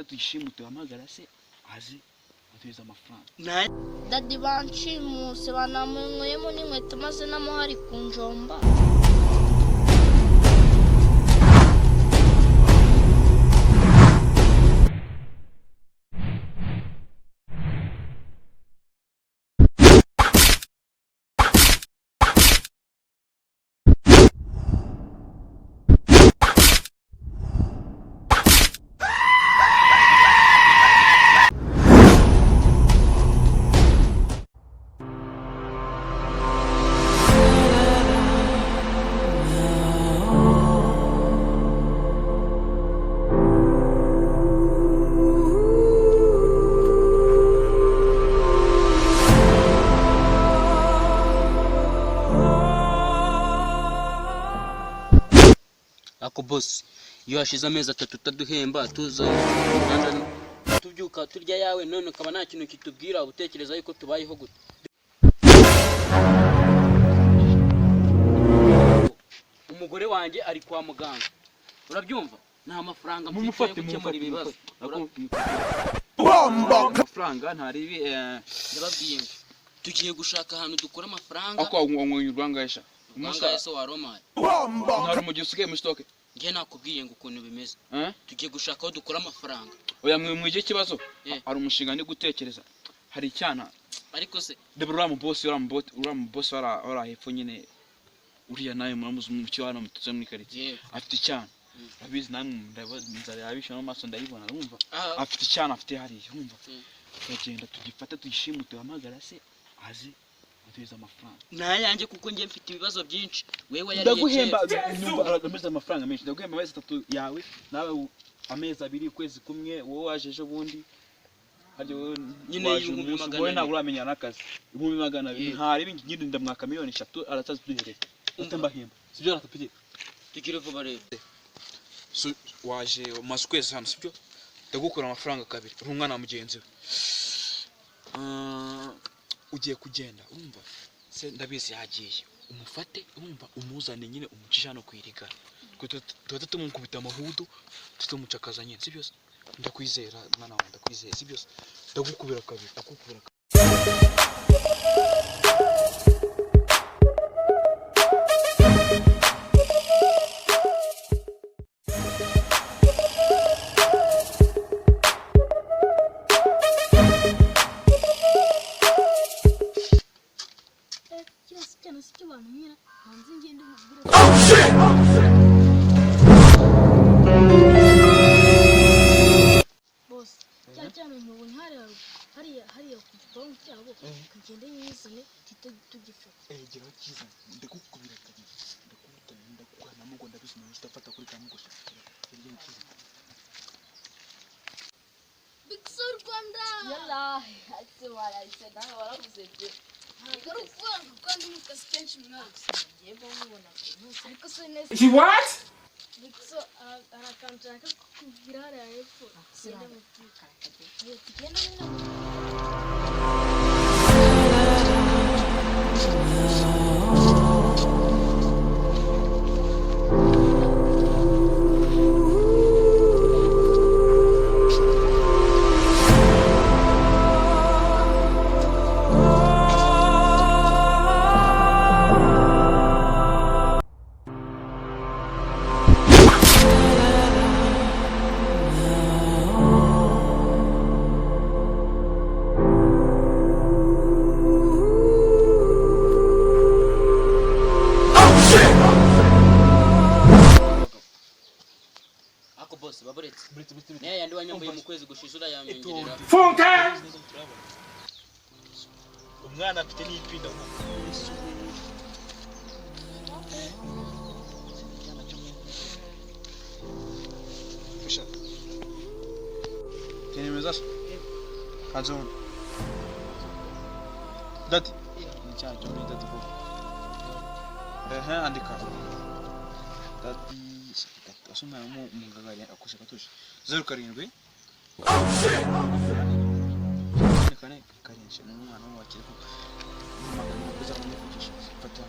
Tuyishimute, uhamagara se aze aduheza amafaranga. Daddy, banshimuse, banamunyweyemo n'inkweto maze n'amahari ku njomba. Ako boss, iyo hashize amezi 3 utaduhemba, tuza tubyuka turya yawe, none ukaba nta kintu kitubwira, utekereza yuko tubayeho gute? Umugore wanjye ari kwa muganga, urabyumva? Nta mafaranga mfite yo gukemura ibibazo. Amafaranga ntaribi. Ndababwiye ngo tugiye gushaka ahantu dukura amafaranga. Ako wanyweye urwangahisha. Urwangaye se waromaye? Ntari umugihe usigaye muri stock. Njye nakubwiye ngo ukuntu bimeze. Eh? Tugiye gushaka aho dukura amafaranga. Oya, mwe mwige ikibazo. Eh. Hari umushinga ndi gutekereza, hari icyana. Ariko se Debora, uriya mubosi, uriya mubosi wara hepfo nyine, uriya nawe muramuzi mu cyo hano mutuze muri karitsiye. Yewe. Afite icyana, urabizi namwe, ndabona inzara yabishe no maso ndayibona, urumva? Ah. Afite icyana, afite hariya, urumva? Turagenda tugifate, tuyishimute, uhamagara se aze aduheza amafaranga. Nayanjye, kuko njye mfite ibibazo byinshi, wewe yariye Ndaguhemba. kera. Nyumva, amezi amafaranga menshi, ndaguhemba amezi 3 yawe, nawe amezi 2, ukwezi kumwe, wowe waje ejo bundi harya wowe. Nyine Waje ibihumbi umunsi, magana wowe abiri. Ntabwo uramenya n'akazi, 200,000. Yego. Ntareba nyine, ndamwaka miliyoni 3, arataziduhereza. Umva. Mbahemba, sibyo ratapiki? Tugire vuba rero. So, waje umaze ukwezi hano, sibyo? Ndagukura amafaranga kabiri, uri umwana wa mugenzi we. Ah, ugiye kugenda, urumva se? Ndabizi yagiye, umufate, urumva, umuzane nyine, umucishe hano ku irigara. Twe tuhita tumukubita amahudu, tumucakaza nyine, sibyo se? Ndakwizera mwana wawe, ndakwizeye, sibyo se? Ndagukubira kabiri, ndagukubira kabiri. Cyose cyane si cyo bantumira hanze, ngende mubwire. Bose cyane cyane mubonye hariya hariya hariya ku gipangu cyabo, kagende nyizane tuhite tugifata. Egera cyiza, ndagukubira kabiri, ndakubita, ndaguhana mugo, ndabizi nawe utafata kuri kamugosha. Egera cyiza. Big Soul Rwanda. Yalla, ati warahise nawe waravuze pe. Ntabwo ari ukuvuga ngo kuko ndi mu kazi kenshi mwaka. Ngiye mubona Ariko se neza. She what? Big Soul hari akantu nshaka kukubwira hariya hepfo. Tugende mubwire. Tugende nyine. Ako boss, baburetse naye yandi wanyambuye mu kwezi gushize, urayanyongerera. Funke! Umwana afite n'ipinda. Fisha. Tiene Kanzone. Dati. Ni cya cyo ni dati koko. Ehe, andika. Dati gatatu asa umwana w'umugagari akosha gatuje. 07. 4 7 ni umwana w'umubakire koko. Magana kuzamuvugisha. Fata.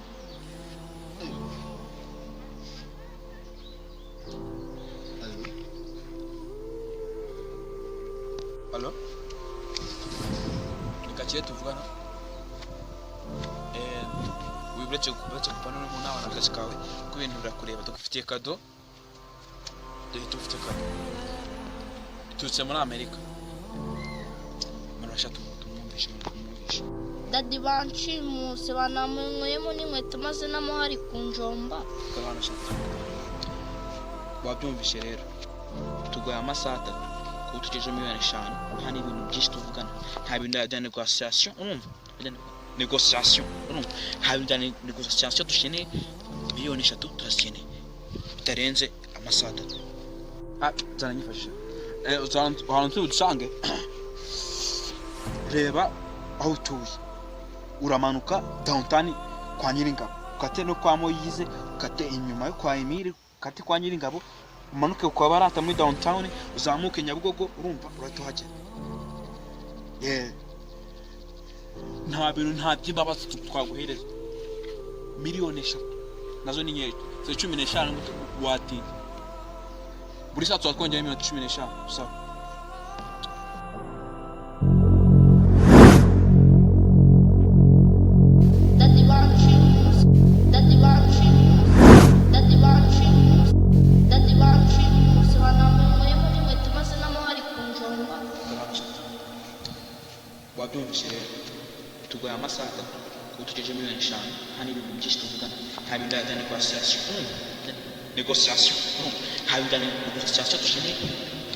Allô. Halo, ni gakire tuvugana. Uretse kuva none mu nama n'akazi kawe, kuko ibintu birakureba. Tugufitiye kado, dore tufite kado iturutse muri Amerika. Marasha tumwumvishe, tumwumvishe. Daddy, banshimuse, banamunyweyemo n'inkweto maze n'amahari ku njomba. Kabana shatu, wabyumvishe rero. Tugoye amasaha 3 kuba tugejeje miliyoni 5. Nta n'ibintu byinshi tuvugana, nta bintu bya négociation, urumva? Négociation, urumva? Nta bintu bya négociation dukeneye. Miliyoni 3 turazikeneye bitarenze amasaha 3. Ah, zana nyifashisha. Ahantu turi budusange, reba aho utuye, uramanuka downtown kwa Nyiringabo, ukate no kwa Moyize, ukate inyuma yo kwa Emile, ukate kwa Nyiringabo, umanuke kwa Barata muri downtown, uzamuke Nyabugogo, urumva, urahita. Yeah. Nta bintu, nta by'imbabazi twaguhereza. Miliyoni 3 nazo ni nkeya, zo 15 ngo watinda. Buri saa tuba twongeraho iminota 15, sawa? Daddy, banshimuse, daddy, banshimuse, daddy, banshimuse, daddy, banshimuse, banamunyweyemo n'inkweto maze n'amahari ku njomba. Wabyumvise rero. Tugoye amasaha 3 kuba tugejeje miliyoni 5. Nta n'ibintu byinshi tuvugana, nta bintu bya négociation, urumva? Négociation, urumva? Nta bintu bya négociation dukeneye.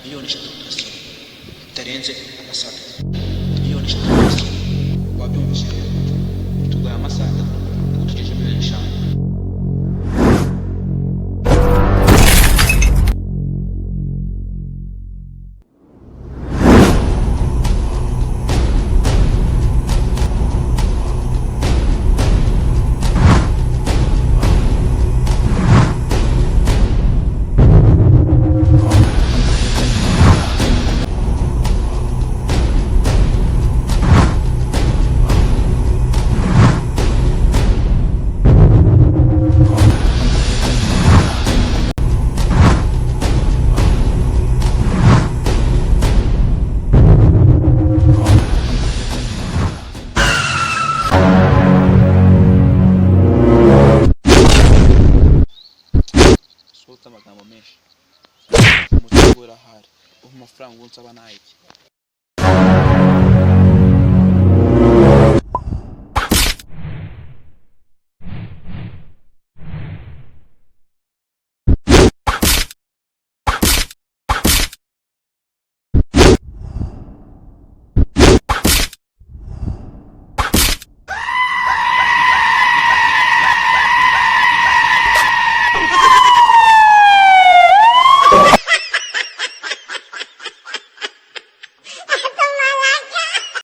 Miliyoni 3 turazikeneye bitarenze amasaha 3. Miliyoni 3 turazikeneye. Wabyumvise rero. Tugoye amasaha 3 kuba tugejeje miliyoni 5. Sohotse amagambo menshi, umutungo urahari. Ubu amafaranga ubu nsaba nayiki?